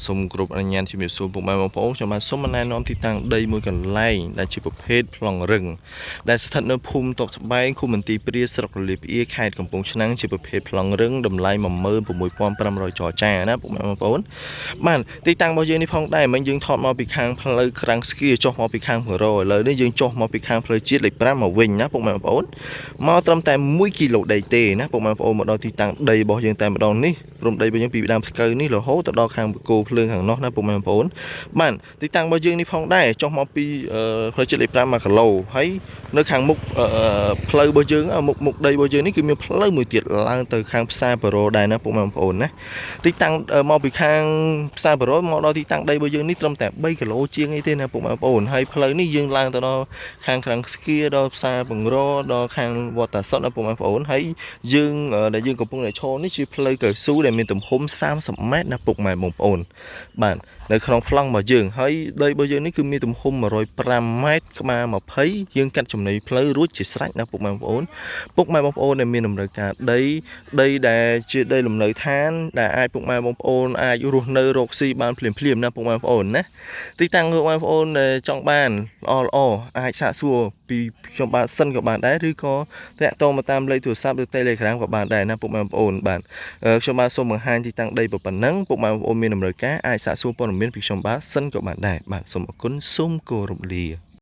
សូមគោរពអនុញ្ញាតជំរាបសួរពុកម៉ែបងប្អូនខ្ញុំបាទសូមណែនាំទីតាំងដីមួយកន្លែងដែលជាប្រភេទប្លង់រឹងដែលស្ថិតនៅភូមិតកត្បែងឃុំមន្ទីរព្រាស្រុករលាប្អៀរខេត្តកំពង់ឆ្នាំងជាប្រភេទប្លង់រឹងតម្លៃ16500ចរចាណាពុកម៉ែបងប្អូនបាទទីតាំងរបស់យើងនេះផងដែរមិញយើងថតមកពីខាងផ្លូវក្រាំងស្គៀចុះមកពីខាងពរឥឡូវនេះយើងចុះមកពីខាងផ្លូវជាតិលេខ5មកវិញណាពុកម៉ែបងប្អូនមកត្រឹមតែ1គីឡូដីទេណាពុកម៉ែបងប្អូនមកដល់ទីតាំងដីរបស់យើងតែម្ដងនេះព្រំដីរបស់យើងពីដើមផ្កូវនេះរហូតទៅដល់ខាងបង្គោលភ្លើងខាងនោះណាពុកម៉ែបងប្អូនបាទទីតាំងរបស់យើងនេះផងដែរចុះមកពីផ្លូវជាតិលេខ5 1គីឡូហើយនៅខាងមុខផ្លូវរបស់យើងមុខមុខដីរបស់យើងនេះគឺមានផ្លូវមួយទៀតឡើងទៅខាងផ្សារបរោដែរណាពុកម៉ែបងប្អូនណាទីតាំងមកពីខាងផ្សារបរោមកដល់ទីតាំងដីរបស់យើងនេះត្រឹមតែ3គីឡូជាងអីទេណាពុកម៉ែបងប្អូនហើយផ្លូវនេះយើងឡើងទៅដល់ខាងក្រាំងស្គៀដល់ផ្សារបង្រដល់ខាងវត្តតាសុតណាពុកម៉ែបងប្អូនហើយយើងដែលយើងកំពុងតែឈរនេះជាផ្លូវកៅស៊ូដែលមានទំហំ30ម៉ែត្រណាពុកម៉ែបងប្អូនបាទនៅក្នុងប្លង់របស់យើងហើយដីរបស់យើងនេះគឺមានទំហំ105ម៉ែត្រក្បាល20យើងកាត់ចំណីផ្លូវរួចជាស្រេចណាពុកម៉ែបងប្អូនពុកម៉ែបងប្អូនដែលមានតម្រូវការដីដីដែលជាដីលំនៅឋានដែលអាចពុកម៉ែបងប្អូនអាចរស់នៅរកស៊ីបានភ្លាមភ្លាមណាពុកម៉ែបងប្អូនណាទីតាំងពុកម៉ែបងប្អូនដែលចង់បានល្អល្អអាចសាកសួរពីខ្ញុំបាទសិនក៏បានដែរឬក៏តាក់ទងមកតាមលេខទូរស័ព្ទឬ Telegram ក៏បានដែរណាពុកម៉ែបងប្អូនបាទខ្ញុំបាទសូមបង្ហាញទីតាំងដីប៉ុណ្ណឹងពុកម៉ែបងប្អូនមានតម្រូវការអាចសាកសួរព័ត៌មានពីខ្ញុំបាទសិនក៏បានដែរបាទសូមអរគុណសូមគោរពលា។